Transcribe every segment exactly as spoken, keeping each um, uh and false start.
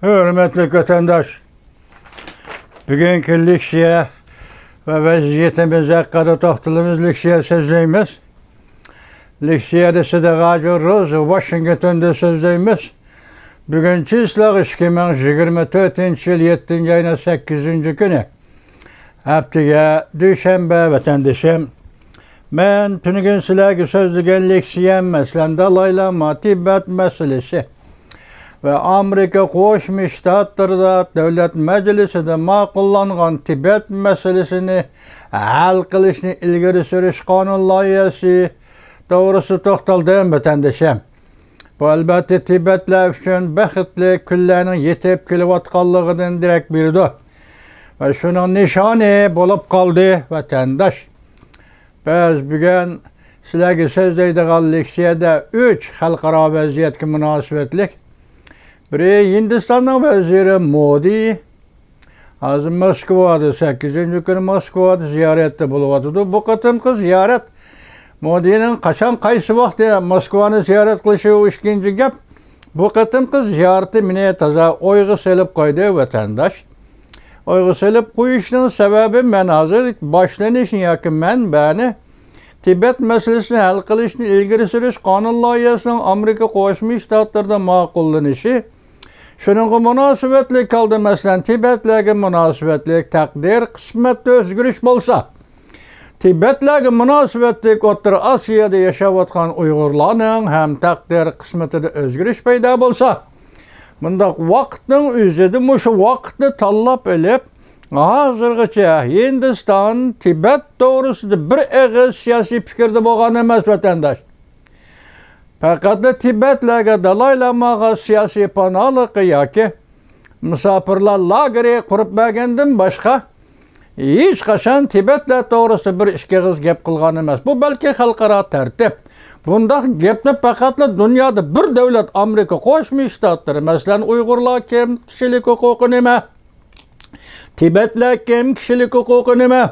ھۆرمەتلىك ۋەتەنداش، بۈگۈنكى لېكسىيە ۋە ۋەزىيىتىمىز ھەققىدە توختىلىمىز، لېكسىيە سۆزلەيمىز. لېكسىيەدە سىدىق ھاجى روز ۋاشىنگتوندا سۆزلەيمىز. بۈگۈن چىسلىق ئىككى مىڭ يىگىرمە تۆتىنچى يىل يەتتىنچى ئاينىڭ سەككىزىنچى كۈنى. ھەپتىگە دۈشەنبە، ۋەتەندىشىم. مەن تۈنۈگۈن سىلەرگە سۆزلىگەن لېكسىيەم، مەسىلەن، دالاي لاما، تىبەت مەسىلىسى ۋە ئامېرىكا قوشما شتاتلىرىدا دۆلەت مەجلىسىدە ماقۇللانغان تىبەت مەسىلىسىنى ھەل قىلىشنى ئىلگىرى سۈرۈش قانۇن لايىھەسى توغرىسىدا توختالدىم، ۋەتەندىشىم. بۇ، ئەلۋەتتە، تىبەتلەر ئۈچۈن بەختلىك كۈنلەرنىڭ يېتىپ كېلىۋاتقانلىقىدىن دېرەك بېرىدۇ ۋە شۇنىڭ نىشانى بولۇپ قالدى، ۋەتەنداش. بىز بۈگۈن سىلەرگە سۆزلەيدىغان لېكسىيەدە ئۈچ خەلقئارا ۋەزىيەتكە مۇناسىۋەتلىك. بىرى، ھىندىستاننىڭ ۋەزىرى مودى ھازىر موسكۋادا، سەككىزىنچى كۈنى موسكۋادا زىيارەتتە بولۇۋاتىدۇ. بۇ قېتىمقى زىيارەت، مودىنىڭ قاچان، قايسى ۋاقىتتا موسكۋانى زىيارەت قىلىشى، ئۇ ئىككىنچى گەپ. بۇ قېتىمقى زىيارىتى مېنى تازا ئويغا سېلىپ قويدى، ۋەتەنداش. ئويغا سېلىپ قويۇشنىڭ سەۋەبى، مەن ھازىر باشلىنىشنى ياكى مەنبەنى، تىبەت مەسىلىسىنى ھەل قىلىشنى ئىلگىرى سۈرۈش قانۇن لايىھەسىنىڭ ئامېرىكا قوشما شتاتلىرىدا ماقۇللىنىشى، شۇنىڭغا مۇناسىۋەتلىك ھالدا، مەسىلەن، تىبەتلەرگە مۇناسىۋەتلىك تەقدىر، قىسمەتتە ئۆزگىرىش بولسا، تىبەتلەرگە مۇناسىۋەتلىك ئوتتۇرا ئاسىيادا ياشاۋاتقان ئۇيغۇرلارنىڭ ھەم تەقدىر قىسمىتىدە ئۆزگىرىش پەيدا بولسا، مۇنداق ۋاقىتنىڭ ئۆزىدە مۇشۇ ۋاقىتنى تاللاپ ئېلىپ، ھازىرغىچە ھىندىستان تىبەت توغرىسىدا بىر ئېغىز سىياسىي پىكىردە بولغان ئەمەس، ۋەتەنداش. پەقەتلا تىبەتلەرگە، دالاي لاماغا سىياسىي پاناھلىقى ياكى مۇساپىرلار لاگېرى قۇرۇپ بەرگەندىن باشقا، ھېچقاچان تىبەتلەر توغرىسىدا بىر ئىككى ئېغىز گەپ قىلغان ئەمەس. بۇ بەلكى خەلقئارا تەرتىپ. بۇنداق گەپنى پەقەتلا دۇنيادا بىر دۆلەت، ئامېرىكا قوشما شتاتلىرى، مەسىلەن، ئۇيغۇرلار كىم، كىشىلىك ھوقۇقى نېمە؟ تىبەتلەر كىم، كىشىلىك ھوقۇقى نېمە؟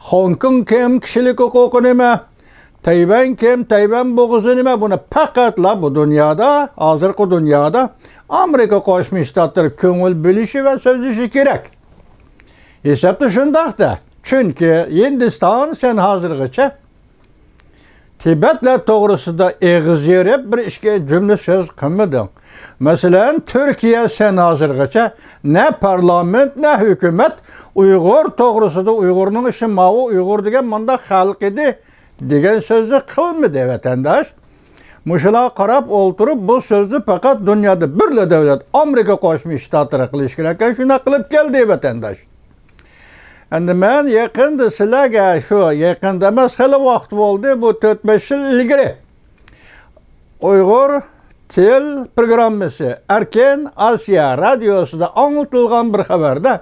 خوڭكوڭ كىم، كىشىلىك ھوقۇقى نېمە؟ تەيۋەن كىم، تەيۋەن بوغۇزى نېمە؟ بۇنى پەقەتلا بۇ دۇنيادا، ھازىرقى دۇنيادا ئامېرىكا قوشما شتاتلىرى كۆڭۈل بۆلۈشى ۋە سۆزلىشى كېرەك. ھېسابتا شۇنداق-دە. چۈنكى ھىندىستان، سەن ھازىرغىچە تىبەتلەر توغرىسىدا ئېغىز يېرىپ بىر ئىككى جۈملە سۆز قىلمىدىڭ. مەسىلەن، تۈركىيە، سەن ھازىرغىچە نە پارلامېنت، نە ھۆكۈمەت ئۇيغۇر توغرىسىدا، ئۇيغۇرنىڭ ئىشى ماۋۇ، ئۇيغۇر دېگەن مۇنداق خەلق ئىدى دېگەن سۆزنى قىلمىدى، ۋەتەنداش. مۇشۇلارغا قاراپ ئولتۇرۇپ، بۇ سۆزنى پەقەت دۇنيادا بىرلا دۆلەت، ئامېرىكا قوشما شتاتلىرى قىلىش كېرەك ئىكەن، شۇنداق قىلىپ كەلدى، ۋەتەنداش. ئەمدى مەن يېقىندا سىلەرگە، شۇ يېقىندا ئەمەس، خېلى ۋاقىت بولدى، بۇ تۆت بەش يىل ئىلگىرى ئۇيغۇر تىل پروگراممىسى، ئەركىن ئاسىيا رادىيوسىدا ئاڭلىتىلغان بىر خەۋەردە،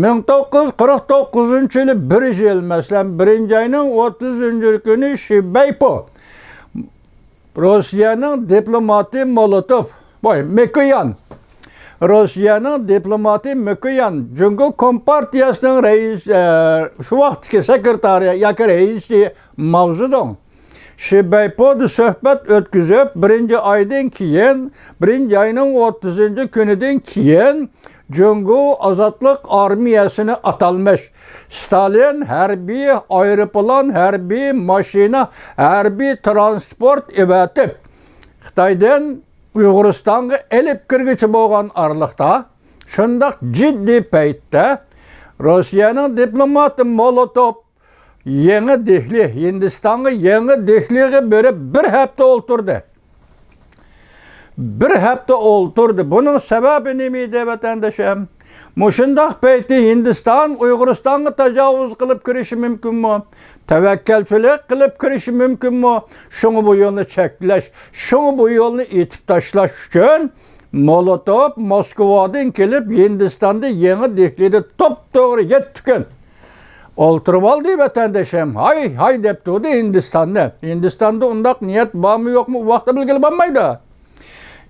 مىڭ توققۇز يۈز قىرىق توققۇزىنچى يىلى بىر يىل، مەسىلەن، بىرىنچى ئاينىڭ ئوتتۇزىنچى كۈنى شى بەيپو، روسىيەنىڭ دىپلوماتى مولوتوف، ۋاي، مىكويان، روسىيەنىڭ دىپلوماتى مىكويان، جۇڭگو كومپارتىيەسىنىڭ رەئىس، ئە، شۇ ۋاقىتتىكى سېكرېتارى ياكى رەئىسى ماۋزېدۇڭ شى بەيپودا سۆھبەت ئۆتكۈزۈپ، بىرىنچى ئايدىن كېيىن، بىرىنچى ئاينىڭ ئوتتۇزىنچى كۈنىدىن كېيىن جۇڭگو ئازادلىق ئارمىيەسىنى ئاتالمىش ستالىن ھەربىي ئايروپىلان، ھەربىي ماشىنا، ھەربىي ترانسپورت ئېۋەتىپ، خىتايدىن ئۇيغۇرىستانغا ئېلىپ كىرگۈچى بولغان ئارىلىقتا، شۇنداق جىددىي پەيتتە روسىيەنىڭ دىپلوماتى مولوتوف يېڭى دېھلى، ھىندىستانغا يېڭى دېھلىغا بېرىپ بىر ھەپتە ئولتۇردى. بىر ھەپتە ئولتۇردى. بۇنىڭ سەۋەبى نېمە ئىدى، ۋەتەندىشىم؟ مۇشۇنداق پەيتتە ھىندىستان ئۇيغۇرىستانغا تاجاۋۇز قىلىپ كىرىشى مۇمكىنمۇ؟ تەۋەككەلچىلىك قىلىپ كىرىشى مۇمكىنمۇ؟ شۇڭا بۇ يولنى چەكلەش، شۇڭا بۇ يولنى ئېتىپ تاشلاش ئۈچۈن مولوتوف موسكۋادىن كېلىپ، ھىندىستاندا يېڭى دېھلىدا توپتوغرا يەتتە كۈن ئولتۇرۇۋالدى، ۋەتەندىشىم. ھاي، ھاي دەپ تۇردى ھىندىستاننى. ھىندىستاندا ئۇنداق نىيەت بارمۇ يوقمۇ، ئۇ ۋاقىتتا بىلگىلى بولمايدۇ.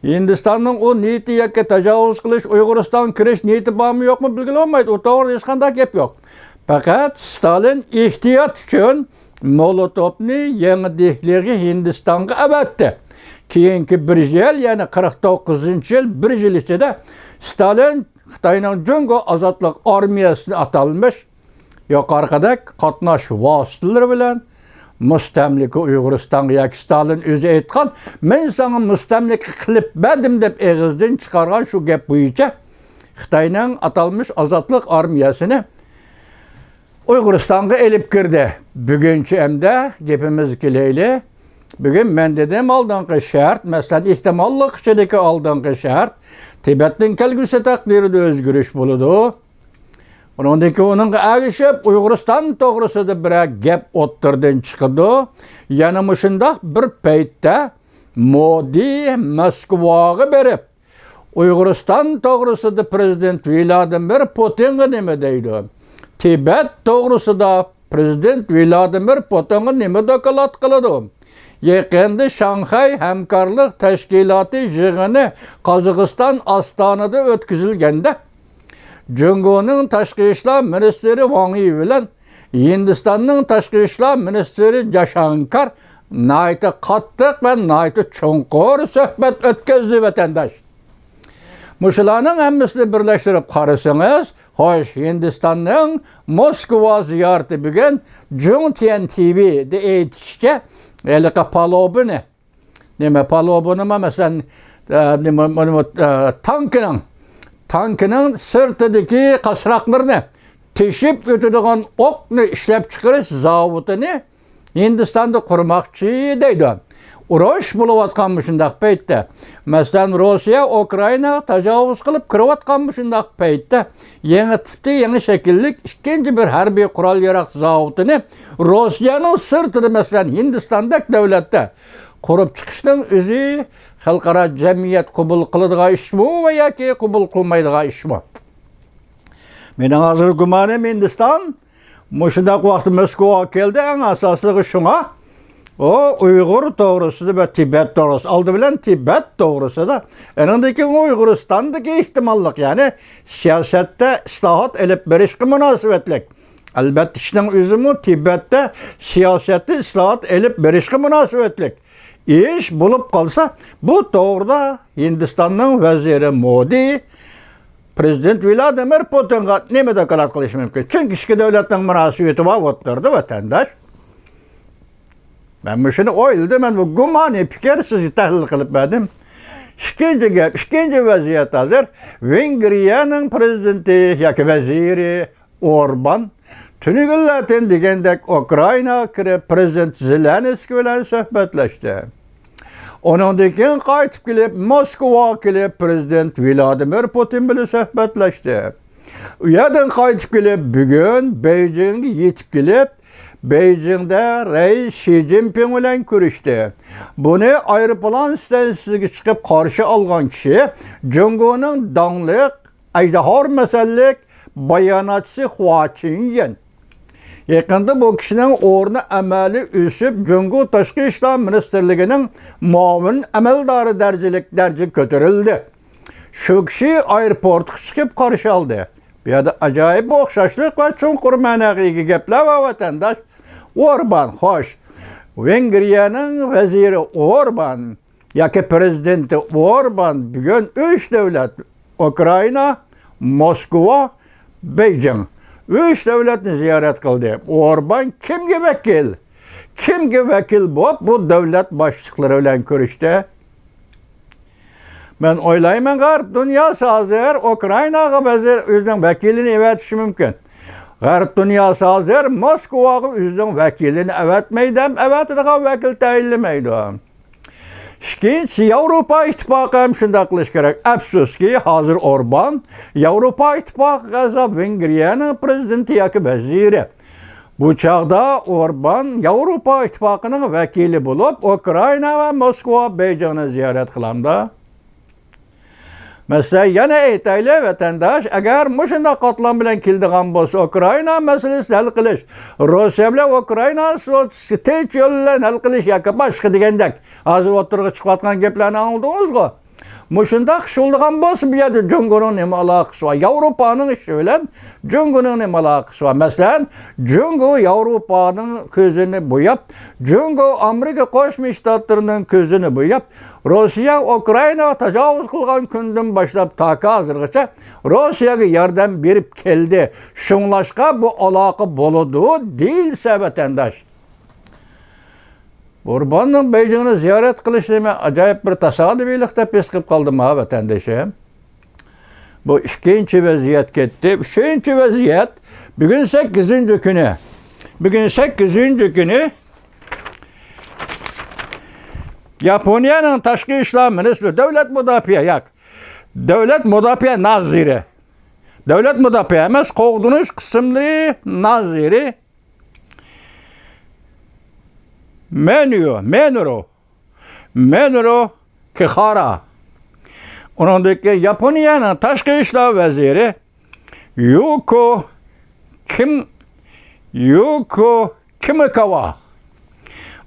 ھىندىستاننىڭ ئۇ نىيىتى ياكى تاجاۋۇز قىلىش، ئۇيغۇرىستانغا كىرىش نىيىتى بارمۇ يوقمۇ، بىلگىلى بولمايدۇ. ئۇ توغرىدا ھېچقانداق گەپ يوق. پەقەت ستالىن ئېھتىيات ئۈچۈن مولوتوفنى يېڭى دېھلىغا، ھىندىستانغا ئەۋەتتى. كېيىنكى بىر يىل، يەنى قىرىق توققۇزىنچى يىل، بىر يىل ئىچىدە ستالىن خىتاينىڭ جۇڭگو ئازادلىق ئارمىيەسىنى ئاتالمىش يۇقىرىقىدەك قاتناش ۋاسىتىلىرى بىلەن مۇستەملىكە ئۇيغۇرىستانغا، ياكى ستالىن ئۆزى ئېيتقان، «مەن ساڭا مۇستەملىكە قىلىپ بەردىم» دەپ ئېغىزدىن چىقارغان شۇ گەپ بويىچە خىتاينىڭ ئاتالمىش ئازادلىق ئارمىيەسىنى ئۇيغۇرىستانغا ئېلىپ كىردى. بۈگۈنچە ئەمدى گېپىمىزگە كېلەيلى. بۈگۈن مەن دېدىم، ئالدىنقى شەرت، مەسىلەن، ئېھتىماللىق ئىچىدىكى ئالدىنقى شەرت، تىبەتنىڭ كەلگۈسى تەقدىرىدە ئۆزگىرىش بولىدۇ. ئۇنىڭدىن كېيىن ئۇنىڭغا ئەگىشىپ ئۇيغۇرىستان توغرىسىدا بىرەر گەپ ئوتتۇرىدىن چىقىدۇ. يەنە مۇشۇنداق بىر پەيتتە مودى مەسكۇۋاغا بېرىپ، ئۇيغۇرىستان توغرىسىدا پىرېزىدېنت ۋلادىمىر پۇتىنغا نېمە دەيدۇ؟ تىبەت توغرىسىدا پىرېزىدېنت ۋلادىمىر پۇتىنغا نېمە دوكلات قىلىدۇ؟ يېقىندا شاڭخەي ھەمكارلىق تەشكىلاتى يىغىنى قازاقىستان ئاستانىدا ئۆتكۈزۈلگەندە، جۇڭگونىڭ تاشقى ئىشلار مىنىستىرى ۋاڭ يى بىلەن ھىندىستاننىڭ تاشقى ئىشلار مىنىستىرى جاشانكار ناھايىتى قاتتىق ۋە ناھايىتى چوڭقۇر سۆھبەت ئۆتكۈزدى، ۋەتەنداش. مۇشۇلارنىڭ ھەممىسىنى بىرلەشتۈرۈپ قارىسىڭىز، خوش، ھىندىستاننىڭ موسكۋا زىيارىتى بۈگۈن جۇڭ تيەن تى ۋىدە ئېيتىشىچە، ھېلىقى پالوبىنى، نېمە، پالوبىنىمۇ، مەسىلەن، ئە، نېمە، نېمە، ئە، تانكىنىڭ، تانكىنىڭ سىرتىدىكى قاسراقلىرىنى تېشىپ ئۆتىدىغان ئوقنى ئىشلەپ چىقىرىش زاۋۇتىنى ھىندىستاندا قۇرماقچى دەيدۇ. ئۇرۇش بولۇۋاتقان مۇشۇنداق پەيتتە، مەسىلەن، روسىيە ئۇكرائىناغا تاجاۋۇز قىلىپ كىرىۋاتقان مۇشۇنداق پەيتتە، يېڭى تىپتا، يېڭى شەكىللىك ئىككىنچى بىر ھەربىي قورال-ياراغ زاۋۇتىنى روسىيەنىڭ سىرتىدا، مەسىلەن، ھىندىستاندەك دۆلەتتە قۇرۇپ چىقىشنىڭ ئۆزى خەلقئارا جەمئىيەت قوبۇل قىلىدىغان ئىشمۇ ۋە ياكى قوبۇل قىلمايدىغان ئىشمۇ؟ مېنىڭ ھازىر گۇمانىم، ھىندىستان مۇشۇنداق ۋاقىتتا موسكۋاغا كەلدى، ئەڭ ئاساسلىقى شۇڭا، ئۇ ئۇيغۇر توغرىسىدا ۋە تىبەت توغرىسىدا، ئالدى بىلەن تىبەت توغرىسىدا، ئېنىڭدىن كېيىن ئۇيغۇرىستاندىكى ئېھتىماللىق، يەنى سىياسەتتە ئىسلاھات ئېلىپ بېرىشقا مۇناسىۋەتلىك. ئەلبەتتە، ئىشنىڭ ئۆزىمۇ تىبەتتە سىياسەتتە ئىسلاھات ئېلىپ بېرىشقا مۇناسىۋەتلىك ئىش بولۇپ قالسا، بۇ توغرىدا ھىندىستاننىڭ ۋەزىرى مودى پىرېزىدېنت ۋلادىمىر پۇتىنغا نېمە دوكلات قىلىشى مۇمكىن؟ چۈنكى ئىككى دۆلەتنىڭ مۇناسىۋىتى بار ئوتتۇرىدا، ۋەتەنداش. مەن مۇشۇنى ئويلىدىم، مەن بۇ گۇمانىي پىكىر سىزگە تەھلىل قىلىپ بەردىم. ئىككىنچى گەپ، ئىككىنچى ۋەزىيەت ھازىر ۋېنگرىيەنىڭ پىرېزىدېنتى ياكى ۋەزىرى ئوربان تۈنۈگۈنلەردىن دېگەندەك ئۇكرائىناغا كىرىپ، پىرېزىدېنت زېلېنسكىي بىلەن سۆھبەتلەشتى. ئۇنىڭدىن كېيىن قايتىپ كېلىپ، موسكۋاغا كېلىپ، پىرېزىدېنت ۋلادىمىر پۇتىن بىلەن سۆھبەتلەشتى. ئۇ يەردىن قايتىپ كېلىپ، بۈگۈن بېيجىڭگە يېتىپ كېلىپ، بېيجىڭدە رەئىس شى جىنپىڭ بىلەن كۆرۈشتى. بۇنى ئايروپىلان ئىستانسىسىغا چىقىپ قارشى ئالغان كىشى جۇڭگونىڭ داڭلىق ئەجدىھا مەسەللىك باياناتچىسى خۇا چىڭيەن. يېقىندا بۇ كىشىنىڭ ئورنى ئەمەلىي ئۆسۈپ، جۇڭگو تاشقى ئىشلار مىنىستىرلىكىنىڭ مۇئاۋىن ئەمەلدارى دەرىجىلىك دەرىجىگە كۆتۈرۈلدى. شۇ كىشى ئايروپورتقا چىقىپ قارشى ئالدى. بۇ يەردە ئاجايىپ ئوخشاشلىق ۋە چوڭقۇر مەناغا ئىگە گەپلەر بار، ۋەتەنداش. ئوربان، خوش. ۋېنگرىيەنىڭ ۋەزىرى ئوربان ياكى پىرېزىدېنتى ئوربان بۈگۈن ئۈچ دۆلەت، ئۇكرائىنا، موسكۋا، بېيجىڭ، ئۈچ دۆلەتنى زىيارەت قىلدى. ئوربان كىمگە ۋەكىل؟ كىمگە ۋەكىل بولۇپ بۇ دۆلەت باشلىقلىرى بىلەن كۆرۈشتى؟ مەن ئويلايمەن، غەرب دۇنياسى ھازىر ئۇكرائىناغا ۋەزىر، ئۆزىنىڭ ۋەكىلىنى ئەۋەتىشى مۇمكىن. غەرب دۇنياسى ھازىر موسكۋاغا ئۆزىنىڭ ۋەكىلىنى ئەۋەتمەيدۇ ھەم ئەۋەتىدىغان ۋەكىل تەيىنلىمەيدۇ. ئىككىنچىسى، ياۋروپا ئىتتىپاقى ھەم شۇنداق قىلىش كېرەك. ئەپسۇسكى، ھازىر ئوربان ياۋروپا ئىتتىپاقىغا ئەزا ۋېنگرىيەنىڭ پىرېزىدېنتى ياكى ۋەزىرى. بۇ چاغدا ئوربان ياۋروپا ئىتتىپاقىنىڭ ۋەكىلى بولۇپ، ئۇكرائىنا ۋە موسكۋا، بېيجىڭنى زىيارەت قىلامدا؟ مەسىلەن، يەنە ئېيتايلى، ۋەتەنداش، ئەگەر مۇشۇنداق قاتلام بىلەن كېلىدىغان بولسا، ئۇكرائىنا مەسىلىسىنى ھەل قىلىش، روسىيە بىلەن ئۇكرائىنا سىتراتېگىيە تىنچ يول بىلەن ھەل قىلىش ياكى باشقا دېگەندەك، ھازىر ئوتتۇرىغا چىقىۋاتقان گەپلەرنى ئاڭلىدىڭىزغۇ؟ مۇشۇنداق ئىش بولىدىغان بولسا، بۇ يەردە جۇڭگونىڭ نېمە ئالاقىسى بار؟ ياۋروپانىڭ ئىشى بىلەن جۇڭگونىڭ نېمە ئالاقىسى بار؟ مەسىلەن، جۇڭگو ياۋروپانىڭ كۆزىنى بوياپ، جۇڭگو ئامېرىكا قوشما شتاتلىرىنىڭ كۆزىنى بوياپ، روسىيە ئۇكرائىناغا تاجاۋۇز قىلغان كۈندىن باشلاپ تاكى ھازىرغىچە روسىيەگە ياردەم بېرىپ كەلدى. شۇڭلاشقا بۇ ئالاقە بولىدۇ دېيىلسە، ۋەتەنداش، ئورباننىڭ بېيجىڭنى زىيارەت قىلىشىنى مەن ئاجايىپ بىر تاسادىپىيلىق دەپ ھېس قىلىپ قالدىم ھا، ۋەتەندىشىم. بۇ ئىككىنچى ۋەزىيەت كەتتى. ئۈچىنچى ۋەزىيەت، بۈگۈن سەككىزىنچى كۈنى. بۈگۈن سەككىزىنچى كۈنى ياپونىيەنىڭ تاشقى ئىشلار مىنىستىرى، دۆلەت مۇداپىئە، ياق، دۆلەت مۇداپىئە نازىرى، دۆلەت مۇداپىئە ئەمەس، قوغدىنىش قىسىملىرى نازىرى مېنيۇ، مېنرو، مېنرو كىخارا. ئۇنىڭدىن كېيىن ياپونىيەنىڭ تاشقى ئىشلار ۋەزىرى يۇكو كىم، يۇكو كىمىكاۋا.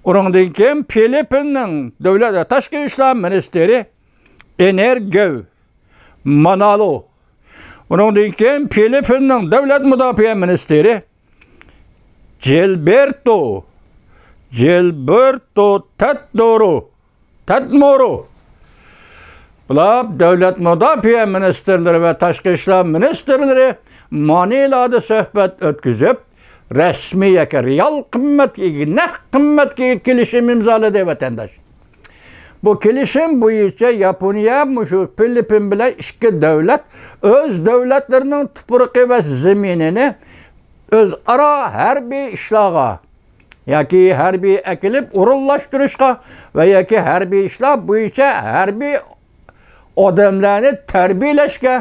ئۇنىڭدىن كېيىن فىلىپپىننىڭ دۆلەت تاشقى ئىشلار مىنىستىرى ئېنېر گېۋ مانالو. ئۇنىڭدىن كېيىن فىلىپپىننىڭ دۆلەت مۇداپىئە مىنىستىرى جىلبېرتو، جىلبېرتو تەتدورو، تەتمورو. بۇلار دۆلەت مۇداپىئە مىنىستىرلىرى ۋە تاشقى ئىشلار مىنىستىرلىرى مانىلادا سۆھبەت ئۆتكۈزۈپ، رەسمىي ياكى رېئال قىممەتكە ئىگە، نەق قىممەتكە ئىگە كېلىشىم ئىمزالىدى، ۋەتەنداش. بۇ كېلىشىم بويىچە ياپونىيە مۇشۇ فىلىپپىن بىلەن ئىككى دۆلەت ئۆز دۆلەتلىرىنىڭ تۇپرىقى ۋە زېمىنىنى ئۆزئارا ھەربىي ئىشلارغا ياكى ھەربىي ئەكېلىپ ئورۇنلاشتۇرۇشقا ۋە ياكى ھەربىي ئىشلار بويىچە ھەربىي ئادەملەرنى تەربىيەلەشكە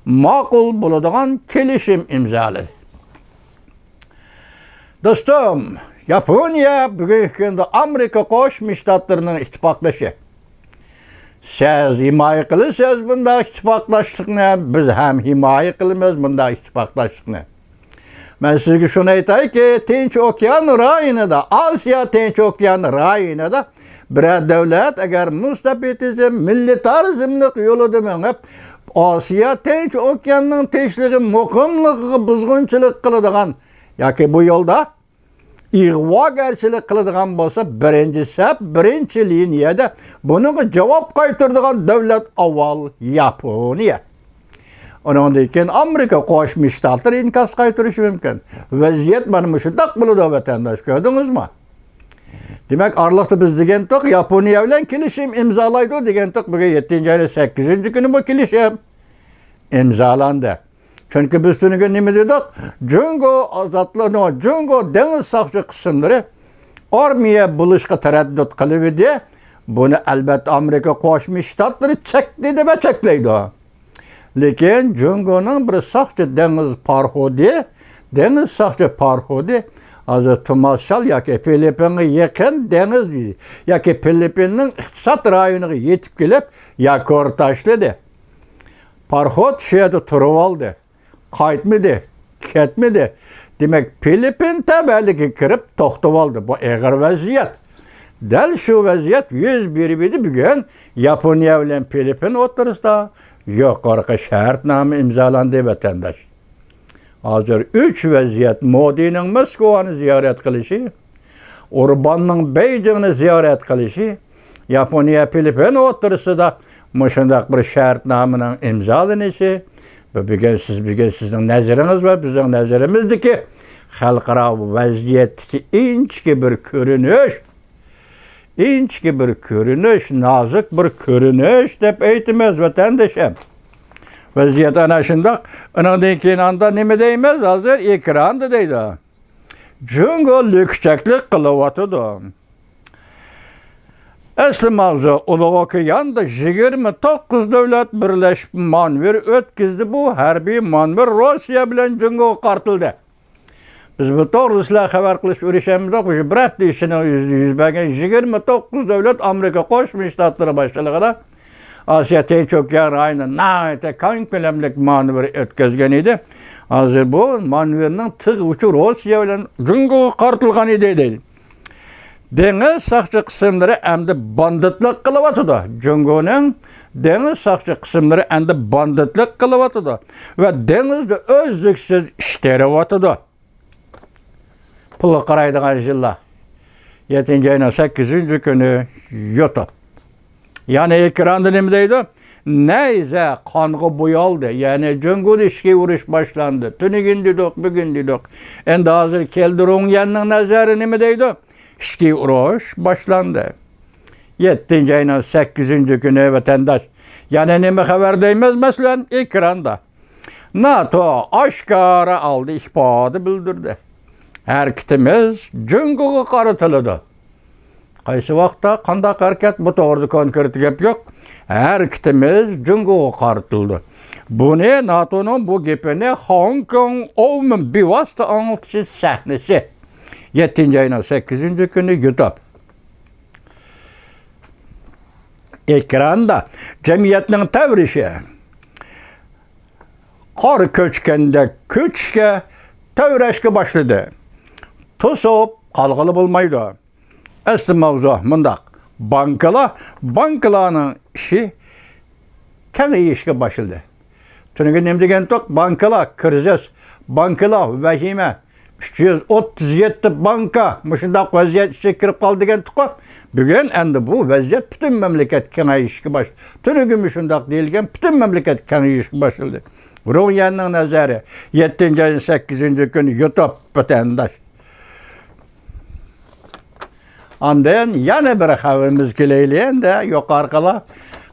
ماقۇل بولىدىغان كېلىشىم ئىمزالىدى. دوستۇم، ياپونىيە بۈگۈنكى كۈندە ئامېرىكا قوشما شتاتلىرىنىڭ ئىتتىپاقدىشى. سىز ھىمايە قىلىسىز بۇنداق ئىتتىپاقداشلىقنى، بىز ھەم ھىمايە قىلىمىز بۇنداق ئىتتىپاقداشلىقنى. مەن سىزگە شۇنى ئېيتايكى، تىنچ ئوكيان رايونىدا، ئاسىيا تىنچ ئوكيان رايونىدا بىرەر دۆلەت ئەگەر مۇستەبىتىزم، مىللىتارىزملىق يولىدا مېڭىپ، ئاسىيا تىنچ ئوكياننىڭ تىنچلىقى، مۇقىملىقىغا بۇزغۇنچىلىق قىلىدىغان ياكى بۇ يولدا ئىغۋاگەرچىلىك قىلىدىغان بولسا، بىرىنچى سەپ، بىرىنچى لىنىيەدە بۇنىڭغا جاۋاب قايتۇرىدىغان دۆلەت ئاۋۋال ياپونىيە. ئۇنىڭدىن كېيىن ئامېرىكا قوشما شتاتلىرى ئىنكاس قايتۇرۇشى مۇمكىن. ۋەزىيەت مانا مۇشۇنداق بولىدۇ، ۋەتەنداش، كۆردىڭىزمۇ؟ دېمەك، ئارىلىقتا بىز دېگەنتۇق، ياپونىيە بىلەن كېلىشىم ئىمزالايدۇ دېگەنتۇق، بۈگۈن يەتتىنچى ئاينىڭ سەككىزىنچى كۈنى بۇ كېلىشىم ئىمزالاندى. چۈنكى بىز تۈنۈگۈن نېمە دېدۇق؟ جۇڭگو ئازادلىق، جۇڭگو دېڭىز ساقچى قىسىملىرى ئارمىيە بولۇشقا تەرەددۇت قىلىۋىدى. بۇنى ئەلۋەتتە ئامېرىكا قوشما شتاتلىرى چەكلىدى ۋە چەكلەيدۇ. لېكىن جۇڭگونىڭ بىر ساقچى دېڭىز پاروخودى، دېڭىز ساقچى پاروخودى ھازىر تۇماسشال ياكى فىلىپپىنغا يېقىن دېڭىز ياكى فىلىپپىننىڭ ئىقتىساد رايونىغا يېتىپ كېلىپ، ياكور تاشلىدى. پاروخود شۇ يەردە تۇرۇۋالدى. قايتمىدى، كەتمىدى. دېمەك، فىلىپپىن تەۋەلىكىگە كىرىپ توختىۋالدى. بۇ ئېغىر ۋەزىيەت. دەل شۇ ۋەزىيەت يۈز بېرىۋىدى بۈگۈن ياپونىيە بىلەن فىلىپپىن ئوتتۇرىسىدا يۇقىرىقى شەرتنامە ئىمزالاندى، ۋەتەنداش. ھازىر ئۈچ ۋەزىيەت: مودىنىڭ موسكۋانى زىيارەت قىلىشى، ئورباننىڭ بېيجىڭنى زىيارەت قىلىشى، ياپونىيە، فىلىپپىن ئوتتۇرىسىدا مۇشۇنداق بىر شەرتنامىنىڭ ئىمزالىنىشى، بۇ بۈگۈن سىز، بۈگۈن سىزنىڭ نەزىرىڭىز ۋە بىزنىڭ نەزىرىمىزدىكى خەلقئارا ۋەزىيەتتىكى ئىنچىكە بىر كۆرۈنۈش، ئىنچىكە بىر كۆرۈنۈش، نازۇك بىر كۆرۈنۈش دەپ ئېيتىمىز، ۋەتەندىشىم. ۋەزىيەت ئەنە شۇنداق. ئۇنىڭدىن كېيىن ئاندا نېمە دەيمىز؟ ھازىر ئېكراندا دەيدۇ. جۇڭگو لۈكچەكلىك قىلىۋاتىدۇ. ئەسلى ماۋزۇ، ئۇلۇغ ئوكياندا يىگىرمە توققۇز دۆلەت بىرلەشىپ مانېۋىر ئۆتكۈزدى. بۇ ھەربىي مانېۋىر روسىيە بىلەن جۇڭگوغا قارىتىلدى. بىز بۇ توغرىسىدا سىلەرگە خەۋەر قىلىش ئېرىشەلمىدۇق. مۇشۇ بىر ھەپتە ئىچىدە يۈز، يۈز بەرگەن يىگىرمە توققۇز دۆلەت ئامېرىكا قوشما شتاتلىرى باشچىلىقىدا ئاسىيا تىنچ ئوكيان رايونىدا ناھايىتى كەڭ كۆلەملىك مانېۋىر ئۆتكۈزگەن ئىدى. ھازىر بۇ مانېۋىرنىڭ تىغ ئۇچى روسىيە بىلەن جۇڭگوغا قارىتىلغان ئىدى، دەيدۇ. دېڭىز ساقچى قىسىملىرى ئەمدى باندىتلىق قىلىۋاتىدۇ. جۇڭگونىڭ دېڭىز ساقچى قىسىملىرى ئەمدى باندىتلىق قىلىۋاتىدۇ ۋە دېڭىزدا ئۈزلۈكسىز ئىش تېرىۋاتىدۇ. پۇلغا قارايدىغان يىللار. يەتتىنچى ئاينىڭ سەككىزىنچى كۈنى يۇتۇپ. يەنە ئېكراندا نېمە دەيدۇ؟ نەيزە قانغا بويالدى. يەنى جۇڭگودا ئىچكى ئۇرۇش باشلاندى. تۈنۈگۈن دېدۇق، بۈگۈن دېدۇق. ئەمدى ھازىر كەلدى رۇڭيەننىڭ نەزەرى نېمە دەيدۇ؟ ئىچكى ئۇرۇش باشلاندى. يەتتىنچى ئاينىڭ سەككىزىنچى كۈنى ۋەتەنداش. يەنە نېمە خەۋەر دەيمىز، مەسىلەن، ئېكراندا. ناتو ئاشكارا ئالدى ئىپادە بىلدۈردى. ھەرىكىتىمىز جۇڭگوغا قارىتىلىدۇ. قايسى ۋاقىتتا قانداق ھەرىكەت، بۇ توغرىدا كونكرېت گەپ يوق. ھەرىكىتىمىز جۇڭگوغا قارىتىلىدۇ. بۇنى ناتونىڭ بۇ گېپىنى خوڭكوڭ ئوۋمېن بىۋاسىتە ئاڭلىتىشى سەھنىسى. يەتتىنچى ئاينىڭ سەككىزىنچى كۈنى يۇتۇپ. ئېكراندا جەمئىيەتنىڭ تەۋرىشى. قار كۆچكەندەك كۆچۈشكە، تەۋرەشكە باشلىدى. توسۇپ قالغىلى بولمايدۇ. ئەسلى ماۋزۇ مۇنداق. بانكىلار، بانكىلارنىڭ ئىشى كېڭىيىشكە باشلىدى. تۈنۈگۈن نېمە دېگەنتۇق؟ بانكىلار كىرىزىس، بانكىلار ۋەھىمە. ئۈچ يۈز ئوتتۇز يەتتە بانكا مۇشۇنداق ۋەزىيەت ئىچىگە كىرىپ قالدى دېگەنتۇققۇ. بۈگۈن ئەمدى بۇ ۋەزىيەت پۈتۈن مەملىكەت كېڭىيىشكە باش-، تۈنۈگۈنمۇ شۇنداق دېيىلگەن، پۈتۈن مەملىكەت كېڭىيىشكە باشلىدى. رۇڭيەننىڭ نەزەرى، يەتتىنچى ئاينىڭ سەككىزىنچى كۈنى يۇتۇپ ۋەتەنداش. ئاندىن يەنە بىر خەۋىرىمىز كېلەيلى ئەمدى، يۇقىرىقىلا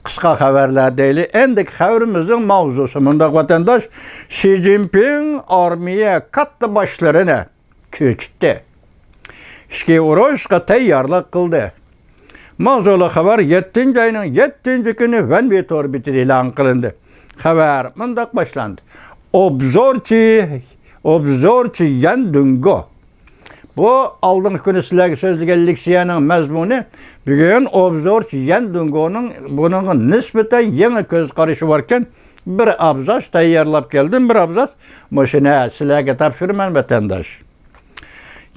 قىسقا خەۋەرلەر دەيلى. ئەمدىكى خەۋىرىمىزنىڭ ماۋزۇسى مۇنداق، ۋەتەنداش. شى جىنپىڭ ئارمىيە كاتتا باشلىرىنى كۆچۈتتى. ئىچكى ئۇرۇشقا تەييارلىق قىلدى. ماۋزۇلۇق خەۋەر يەتتىنچى ئاينىڭ يەتتىنچى كۈنى ۋەنۋې تور بېتىدە ئېلان قىلىندى. خەۋەر مۇنداق باشلاندى. ئوبزورچى، ئوبزورچى يەن دۇڭگو. بۇ ئالدىنقى كۈنى سىلەرگە سۆزلىگەن لېكسىيەنىڭ مەزمۇنى. بۈگۈن ئوبزورچى يەن دۇڭگونىڭ بۇنىڭغا نىسبەتەن يېڭى كۆز قارىشى باركەن، بىر ئابزاس تەييارلاپ كەلدىم، بىر ئابزاس مۇشۇنى سىلەرگە تاپشۇرىمەن، ۋەتەنداش.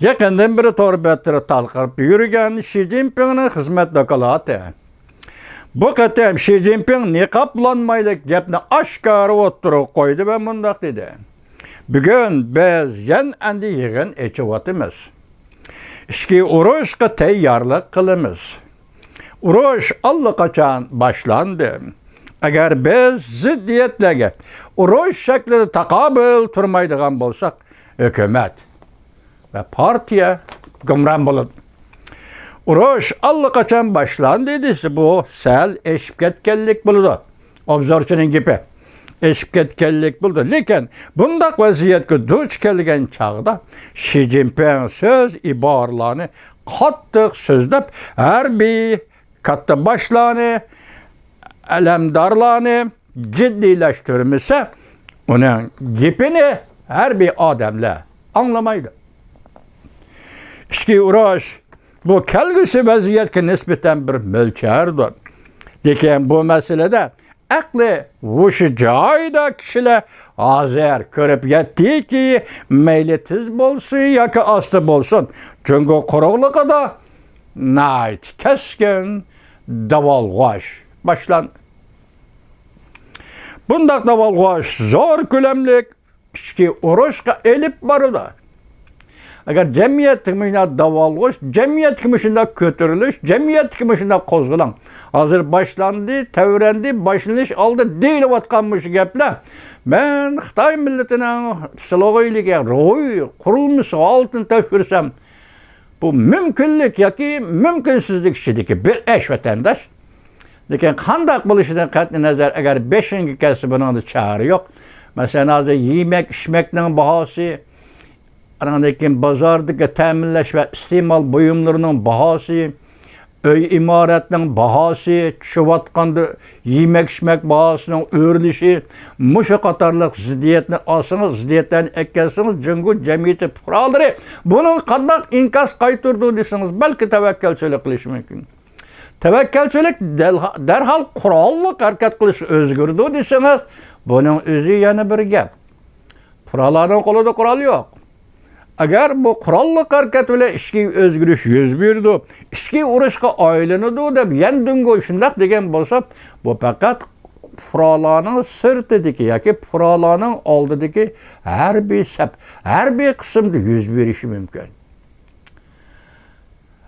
يېقىندىن بېرى تور بەتلىرى تارقىلىپ يۈرگەن شى جىنپىڭنىڭ خىزمەت دوكلاتى. بۇ قېتىم شى جىنپىڭ نىقابلانمايلى گەپنى ئاشكارا ئوتتۇرىغا قويدى ۋە مۇنداق دېدى. بۈگۈن بىز يەنە ئەمدى يىغىن ئېچىۋاتىمىز. ئىچكى ئۇرۇشقا تەييارلىق قىلىمىز. ئۇرۇش ئاللىقاچان باشلاندى. ئەگەر بىز زىددىيەتلەرگە ئۇرۇش شەكلىدە تاقابىل تۇرمايدىغان بولساق، ھۆكۈمەت ۋە پارتىيە گۇمران بولىدۇ. ئۇرۇش ئاللىقاچان باشلاندى دېسە، بۇ سەل ئېشىپ كەتكەنلىك بولىدۇ. ئوبزورچىنىڭ گېپى ئېشىپ كەتكەنلىك بولىدۇ. لېكىن بۇنداق ۋەزىيەتكە دۇچ كەلگەن چاغدا شى جىنپىڭ سۆز ئىبارىلەرنى قاتتىق سۆزلەپ، ھەربىي كاتتا باشلارنى، ئەلەمدارلارنى جىددىيلەشتۈرمىسە، ئۇنىڭ گېپىنى ھەربىي ئادەملەر ئاڭلىمايدۇ. ئىچكى ئۇرۇش بۇ كەلگۈسى ۋەزىيەتكە نىسبەتەن بىر مۆلچەردۇر. لېكىن بۇ مەسىلىدە ئەقلى ھوشى جايىدا كىشىلەر ھازىر كۆرۈپ يەتتىكى، مەيلى تېز بولسۇن ياكى ئاستا بولسۇن، جۇڭگو قۇرۇقلۇقىدا ناھايىتى كەسكىن داۋالغۇش باشلاندى. بۇنداق داۋالغۇش زور كۆلەملىك ئىچكى ئۇرۇشقا ئېلىپ بارىدۇ. ئەگەر جەمئىيەتتە مۇشۇنداق داۋالغۇش، جەمئىيەتتىكى مۇشۇنداق كۆتۈرۈلۈش، جەمئىيەتتىكى مۇشۇنداق قوزغىلاڭ، ھازىر باشلاندى، تەۋرەندى، باشلىنىش ئالدى دېيىلىۋاتقان مۇشۇ گەپلەر، مەن خىتاي مىللىتىنىڭ پسىخولوگىيەلىك روھىي قۇرۇلمىسىغا ئالتىن تەكشۈرسەم، بۇ مۇمكىنلىك ياكى مۇمكىنسىزلىك ئىچىدىكى بىر ئىش، ۋەتەنداش. لېكىن قانداق بولۇشىدىن قەتئىينەزەر، ئەگەر بېشىڭغا كەلسە، بۇنىڭدا چارە يوق. مەسىلەن، ھازىر يېمەك-ئىچمەكنىڭ باھاسى، ئاندىن كېيىن بازاردىكى تەمىنلەش ۋە ئىستېمال بۇيۇملىرىنىڭ باھاسى، ئۆي ئىمارەتنىڭ باھاسى چۈشۈۋاتقاندا، يېمەك-ئىچمەك باھاسىنىڭ ئۆرلىشى، مۇشۇ قاتارلىق زىددىيەتنى ئالسىڭىز، زىددىيەتلەرنى ئەكەلسىڭىز، جۇڭگو جەمئىيىتى پۇقرالىرى بۇنىڭغا قانداق ئىنكاس قايتۇرىدۇ دېسىڭىز، بەلكى تەۋەككەلچىلىك قىلىشى مۇمكىن. تەۋەككەلچىلىك دەل-، دەرھال قوراللىق ھەرىكەت قىلىشقا ئۆزگىرىدۇ دېسىڭىز، بۇنىڭ ئۆزى يەنە بىر گەپ. پۇقرالارنىڭ قولىدا قورال يوق. ئەگەر بۇ قوراللىق ھەرىكەت بىلەن ئىچكى ئۆزگىرىش يۈز بېرىدۇ، ئىچكى ئۇرۇشقا ئايلىنىدۇ دەپ يەن دۇڭگو شۇنداق دېگەن بولسا، بۇ پەقەت پۇقرالارنىڭ سىرتىدىكى ياكى پۇقرالارنىڭ ئالدىدىكى ھەربىي سەپ، ھەربىي قىسىمدا يۈز بېرىشى مۇمكىن.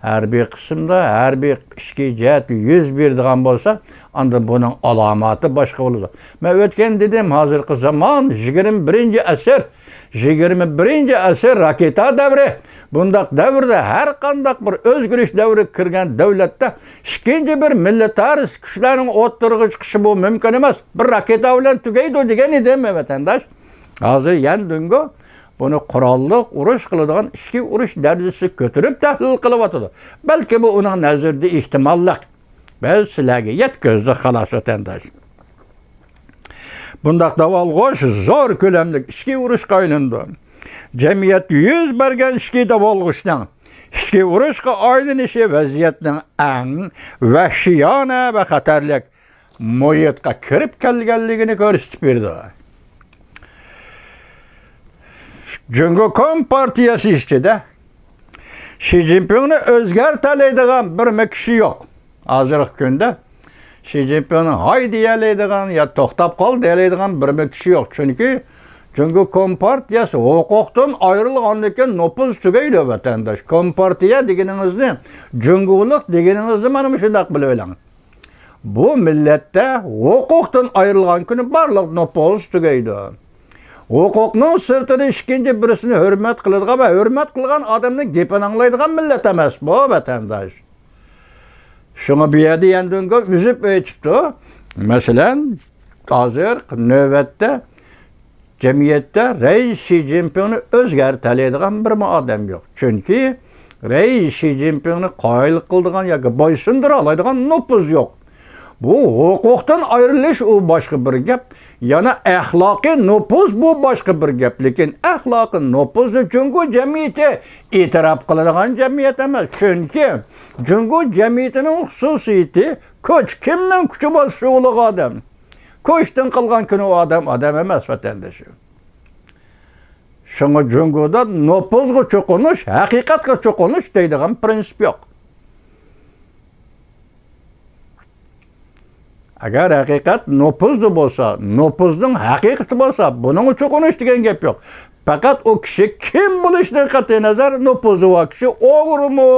ھەربىي قىسىمدا، ھەربىي ئىچكى جەھەتتە يۈز بېرىدىغان بولسا، ئاندىن بۇنىڭ ئالامىتى باشقا بولىدۇ. مەن ئۆتكەن دېدىم، ھازىرقى زامان يىگىرمە بىرىنچى ئەسىر، يىگىرمە بىرىنچى ئەسىر راكېتا دەۋرى. بۇنداق دەۋردە، ھەر قانداق بىر ئۆزگىرىش دەۋرىگە كىرگەن دۆلەتتە ئىككىنچى بىر مىلىتارىست كۈچلەرنىڭ ئوتتۇرىغا چىقىشى بۇ مۇمكىن ئەمەس. بىر راكېتا بىلەن تۈگەيدۇ دېگەن ئىدىم، ۋەتەنداش. ھازىر يەن دۇڭگو بۇنى قوراللىق ئۇرۇش قىلىدىغان ئىچكى ئۇرۇش دەرىجىسىگە كۆتۈرۈپ تەھلىل قىلىۋاتىدۇ. بەلكى بۇ ئۇنىڭ نەزىرىدە ئېھتىماللىق. بىز سىلەرگە يەتكۈزدۇق، خالاس، ۋەتەنداش. بۇنداق داۋالغۇش زور كۆلەملىك ئىچكى ئۇرۇشقا ئايلىنىدۇ. جەمئىيەتتە يۈز بەرگەن ئىچكى داۋالغۇشنىڭ ئىچكى ئۇرۇشقا ئايلىنىشى ۋەزىيەتنىڭ ئەڭ ۋەھشىيانە ۋە خەتەرلىك مۇھىتقا كىرىپ كەلگەنلىكىنى كۆرسىتىپ بېرىدۇ. جۇڭگو كومپارتىيەسى ئىچىدە شى جىنپىڭنى ئۆزگەرتەلەيدىغان بىرمۇ كىشى يوق. ھازىرقى كۈندە شى جىنپىڭنى ھاي دېيەلەيدىغان يا توختاپ قال دېيەلەيدىغان بىرمۇ كىشى يوق. چۈنكى جۇڭگو كومپارتىيەسى ھوقۇقتىن ئايرىلغاندىن كېيىن نوپۇز تۈگەيدۇ، ۋەتەنداش. كومپارتىيە دېگىنىڭىزنى، جۇڭگولۇق دېگىنىڭىزنى مانا مۇشۇنداق بىلىۋېلىڭ. بۇ مىللەتتە ھوقۇقتىن ئايرىلغان كۈنى بارلىق نوپۇز تۈگەيدۇ. ھوقۇقنىڭ سىرتىدا ئىككىنچى بىرسىنى ھۆرمەت قىلىدىغان ۋە ھۆرمەت قىلغان ئادەمنىڭ گېپىنى ئاڭلايدىغان مىللەت ئەمەس بۇ، ۋەتەنداش. شۇڭا بۇ يەردە يەنە دۇڭگو ئۈزۈپ ئېيتىپتۇ. مەسىلەن، ھازىر نۆۋەتتە جەمئىيەتتە رەئىس شى جىنپىڭنى ئۆزگەرتەلەيدىغان بىرمۇ ئادەم يوق. چۈنكى رەئىس شى جىنپىڭنى قايىل قىلىدىغان ياكى بويسۇندۇرالايدىغان نوپۇز يوق. بۇ ھوقۇقتىن ئايرىلىش، ئۇ باشقا بىر گەپ. يەنە ئەخلاقىي نوپۇز، بۇ باشقا بىر گەپ. لېكىن ئەخلاقىي نوپۇزنى جۇڭگو جەمئىيىتى ئېتىراپ قىلىدىغان جەمئىيەت ئەمەس. چۈنكى جۇڭگو جەمئىيىتىنىڭ خۇسۇسىيىتى كوچ. كىمنىڭ كوچى بولسا شۇ ئۇلۇغ ئادەم. كوچتىن قالغان كۈنى ئۇ ئادەم ئادەم ئەمەس، ۋەتەندىشىم. شۇڭا جۇڭگودا نوپۇزغا چوقۇنۇش، ھەقىقەتكە چوقۇنۇش دەيدىغان پىرىنسىپ يوق. ئەگەر ھەقىقەت نوپۇزدا بولسا، نوپۇزنىڭ ھەقىقىتى بولسا، بۇنىڭغا چوقۇنۇش دېگەن گەپ يوق. پەقەت ئۇ كىشى كىم بولۇشىدىن قەتئىينەزەر، نوپۇزى بار كىشى ئوغرىمۇ،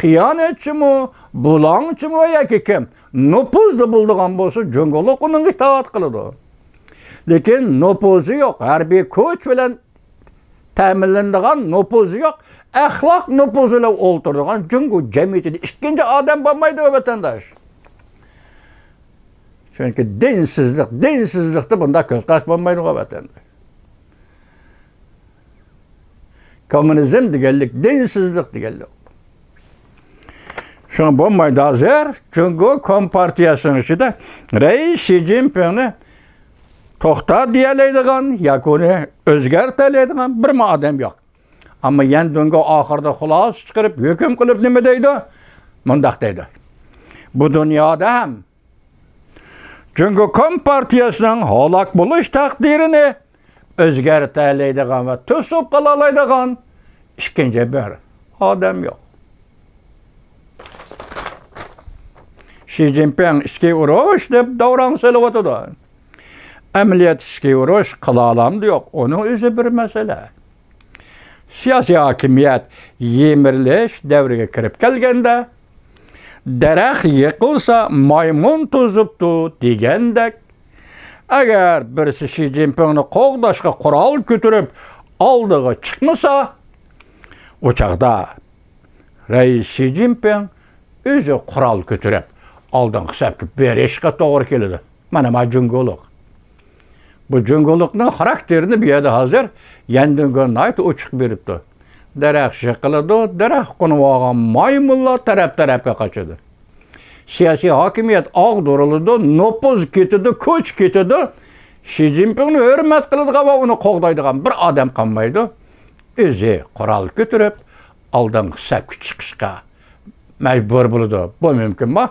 خىيانەتچىمۇ، بۇلاڭچىمۇ ياكى كىم؟ نوپۇزدا بولىدىغان بولسا، جۇڭگولۇق ئۇنىڭغا ئىتائەت قىلىدۇ. لېكىن نوپۇزى يوق، ھەربىي كۈچ بىلەن تەمىنلىنىدىغان نوپۇزى يوق، ئەخلاق نوپۇزى بىلەن ئولتۇرىدىغان جۇڭگو جەمئىيىتىدە ئىككىنچى ئادەم بولمايدۇ، ۋەتەنداش. چۈنكى دىنسىزلىق، دىنسىزلىقتا بۇنداق كۆز قاراش بولمايدىغۇ، ۋەتەنداش. كوممۇنىزم دېگەنلىك، دىنسىزلىق دېگەنلىك. شۇڭا بولمايدۇ ھازىر. جۇڭگو كومپارتىيەسىنىڭ ئىچىدە رەئىس شى جىنپىڭنى توختا دېيەلەيدىغان ياكى ئۇنى ئۆزگەرتەلەيدىغان بىرمۇ ئادەم يوق. ئەمما يەن دۇڭگو ئاخىرىدا خۇلاسە چىقىرىپ، ھۆكۈم قىلىپ نېمە دەيدۇ؟ مۇنداق دەيدۇ. بۇ دۇنيادا ھەم جۇڭگو كومپارتىيەسىنىڭ ھالاك بولۇش تەقدىرىنى ئۆزگەرتەلەيدىغان ۋە توسۇپ قالالايدىغان ئىككىنچى بىر ئادەم يوق. شى جىنپىڭ ئىچكى ئۇرۇش دەپ داۋراڭ سېلىۋاتىدۇ. ئەمەلىيەتتە ئىچكى ئۇرۇش قىلالامدۇ يوق، ئۇنىڭ ئۆزى بىر مەسىلە. سىياسىي ھاكىمىيەت يىمىرىلىش دەۋرىگە كىرىپ كەلگەندە، دەرەخ يىقىلسا، مايمۇن توزۇپتۇ دېگەندەك، ئەگەر بىرسى شى جىنپىڭنى قوغداشقا قورال كۆتۈرۈپ ئالدىغا چىقمىسا، ئۇ چاغدا رەئىس شى جىنپىڭ ئۆزى قورال كۆتۈرۈپ ئالدىنقى سەپكە بېرىشقا توغرا كېلىدۇ. مانا، مانا جۇڭگولۇق. بۇ جۇڭگولۇقنىڭ خاراكتېرىنى بۇ يەردە ھازىر يەن دۇڭگو ناھايىتى ئوچۇق بېرىپتۇ. دەرەخ يىقىلىدۇ، دەرەخ قونۇۋالغان مايمۇنلار تەرەپ-تەرەپكە قاچىدۇ. سىياسىي ھاكىمىيەت ئاغدۇرۇلىدۇ، نوپۇز كېتىدۇ، كۈچ كېتىدۇ. شى جىنپىڭنى ھۆرمەت قىلىدىغان ۋە ئۇنى قوغدايدىغان بىر ئادەم قالمايدۇ. ئۆزى قورال كۆتۈرۈپ، ئالدىنقى سەپكە چىقىشقا مەجبۇر بولىدۇ. بۇ مۇمكىنمۇ؟